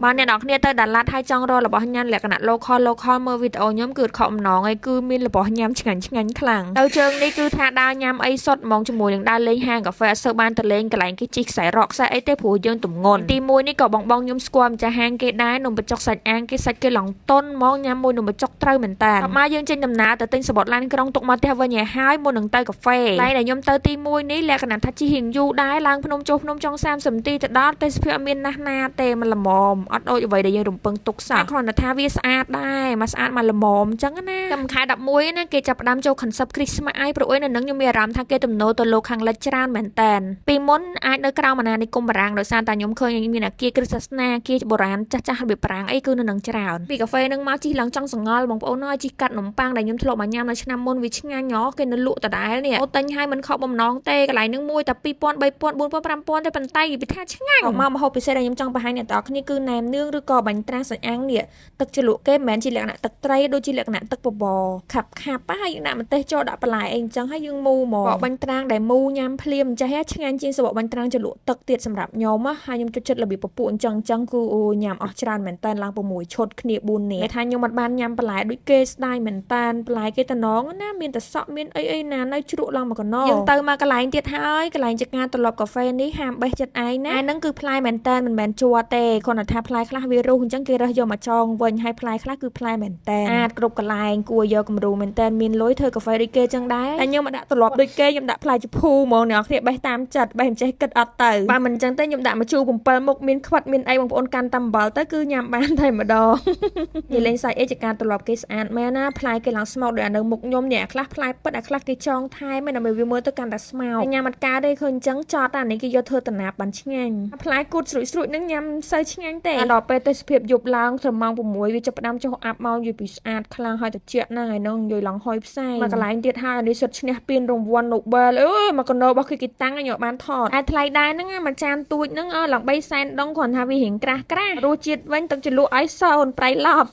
បើអ្នកនរគ្នាទៅដាឡាត់ហើយចង់រករបស់ញ៉ាំលក្ខណៈ local local មើលវីដេអូខ្ញុំគឺខកអំណងឯងគឺមានរបស់ញ៉ាំឆ្ងាញ់ឆ្ងាញ់ខ្លាំងទៅជើងនេះគឺថាដើរញ៉ាំអីសុតហ្មងជាមួយនឹងដើរលេងហាងកាហ្វេអត់សូវបានទៅលេងកន្លែងគេជិះខ្សែរ៉កខ្សែអីទេព្រោះយើងទំងន់ទីមួយនេះក៏បងបងខ្ញុំស្គាល់ម្ចាស់ហាងគេដែរនំបញ្ចុកសាច់អាំងគេសាច់គេឡងតុនហ្មងញ៉ាំមួយនំបញ្ចុកត្រូវមែនតើមកយើងចេញដំណើរទៅទិញសំបុត្រឡានក្រុងទុកមកផ្ទះវិញឲ្យហើយមុននឹងទៅកាហ្វេកន្លែងដែលខ្ញុំទៅទីមួយនេះលក្ខណៈថាជិះរៀងយូរដែរឡើងភ្នំចុះភ្នំចង់30នាទីទៅដល់ទេសភាពអត់មានណាស់ណាទេมันល្មមអត់ដូចអ្វីដែលយើងរំពឹងទុកសោះគ្រាន់តែថាវាស្អាតដែរមកស្អាតមកល្មមអញ្ចឹងណាតែខែ11ណាគេចាប់ផ្ដើមចូល concept Christmas អីព្រោះអីនៅនឹងខ្ញុំមានអារម្មណ៍ថាគេទំនោរទៅលោកខាងលិចច្រើនមែនតើពីមុនអាចនៅក្រោមអាណានិគមបារាំងដោយសារតែខ្ញុំឃើញមានអាគារគ្រិស្តសាសនាអាគារបុរាណចាស់ចាស់របៀបបារាំងអីគឺនៅនឹងច្រើនពីកាហ្វេនឹងមកជិះឡើងចង់សងល់បងប្អូនអើយជិះកាត់នំប៉័ងដែលខ្ញុំធ្លាប់មកញ៉ាំនៅឆ្នាំមុនវាឆ្ងាញ់ហ៎គេនៅលក់ដដែលនេះអូទិញឲ្យមិនខកបំណងទេកន្លែងនឹងមួយតែ2000 3000 4000 5000ទេប៉ុន្តែនិយាយថាឆ្ងាញ់មកម្ហូបពិសេសដែលខ្ញុំចង់បង្ហាញអ្នកទាំងអស់គ្នាគឺណែមនឿងឬក៏បាញ់ត្រាំងសាច់អាំងនេះទឹកជ្រលក់គេមិនមែនជាលក្ខណៈទឹកត្រីដូចជាលក្ខណៈទឹកបបរខាប់ខាប់ហើយយើងដាក់ម្ទេសចូលដាក់បន្លែអីអញ្ចឹងហើយយើងមូហ្មងបកបាញ់ត្រាំងដែលមូញ៉ាំភ្លាមអញ្ចេះឆ្ងាញ់ជាងសបកបាញ់ត្រាំងជ្រលក់ទឹកទៀតសម្រាប់ខ្ញុំហើយខ្ញុំចូលចិត្តរបៀបពពួកអញ្ចឹងអញ្ចឹងគឺអូញ៉ាំអស់ច្រើនមែនតើឡើង6ឈុតគ្នា4នាក់ថាខ្ញុំអត់បានញ៉ាំបន្លែដូចគេស្ដាយមែនតើបន្លែគេតំណងណាមានតែសក់មានអីអីណានៅជ្រក់ឡើងមកកណោយើងទៅមកកន្លែងទៀតហើយកន្លែងចការត្រឡប់កាហ្វេនេះហាមបេះចិត្តឯងណាឯហ្នឹងគឺផ្លែមែនតើមិនមែនជ័រទេគ្រាន់តែថាផ្លែខ្លះវារុះអញ្ចឹងគេរើសយកមកចងវិញហើយផ្លែខ្លះគឺផ្លែមែនតើអាចគ្រប់កន្លែងគួរយកគំរូមែនតើមានលុយធ្វើកាហ្វេដូចគេចឹងដែរតែខ្ញុំមកដាក់ត្រឡប់ដូចគេខ្ញុំដាក់ផ្លែជភូហ្មងអ្នកនរគ្នាបេះតាមចិត្តបេះមិនចេះគិតអត់ទៅបើមិនអញ្ចឹងទេខ្ញុំដាក់មកជូរ7មុខមានខ្វិតមានអីបងប្អូនកាន់តាមអំបិលទៅគឺញ៉ាំបានតែម្ដង និយាយលេងសាច់អីជាការត្រឡប់គេស្អាតមែនណាផ្លែគេឡើងស្មោកដូចអានៅមុខខ្ញុំនេះអាខ្លះផ្លែពិតអាខ្លះគេចងថែមដើម្បីវាមើលទៅកាន់តែស្មោកញ៉ាំអត់កើតទេឃើញអញ្ចឹងចត់អានេះគេយកធ្វើតំណាប់បានឆ្ងាញ់ផ្លែគូតស្រួយស្រួយនឹងញ៉ាំសូវឆ្ងាញ់ទេដល់ពេលទេសភាពយប់ឡើងត្រឹមម៉ោង6វាចាប់ផ្ដើមចុះអាប់មកយពីស្អាតខ្លាំងហើយត្រជាក់ណាស់ថ្ងៃហ្នឹងនិយាយឡើងហុយផ្សែងមកកន្លែងទៀតហើយអានេះសុទ្ធឈ្នះពានរង្វាន់ Nobel អើយមកកណោរបស់គេគេតាំងឲ្យខ្ញុំបានថតតែថ្លៃដែរហ្នឹងមួយចានទូចហ្នឹងឡើង3សែនដងគ្រាន់ថាវារៀងក្រាស់ក្រាស់រសជាតិវិញទឹកជ្រលក់ឲ្យសូនប្រៃឡប់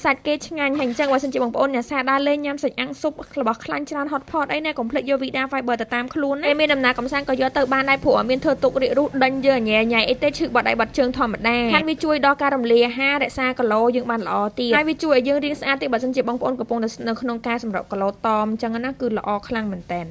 សាច់គេឆ្ងាញ់ហើយអញ្ចឹងបើសិនជាបងប្អូនអ្នកសាដើរលេងញ៉ាំសាច់អាំងស៊ុបរបស់ខ្លាញ់ច្រើន hot pot អីណាកុំភ្លេចយក Vida Fiber ទៅតាមខ្លួនណាមានដំណើរកំសាន្តក៏យកទៅបានដែរព្រោះអត់មានធ្វើទុករាករូសដេញយើងញ៉ែញ៉ៃអីទេឈឺបាត់ដៃបាត់ជើងធម្មតាហើយវាជួយដល់ការរំលាយអាហាររក្សាគីឡូយើងបានល្អទៀតហើយវាជួយឲ្យយើងរាងស្អាតទៀតបើសិនជាបងប្អូនកំពុងតែនៅក្នុងការសម្រកគីឡូតមអញ្ចឹងណាគឺល្អខ្លាំងមែនតើ។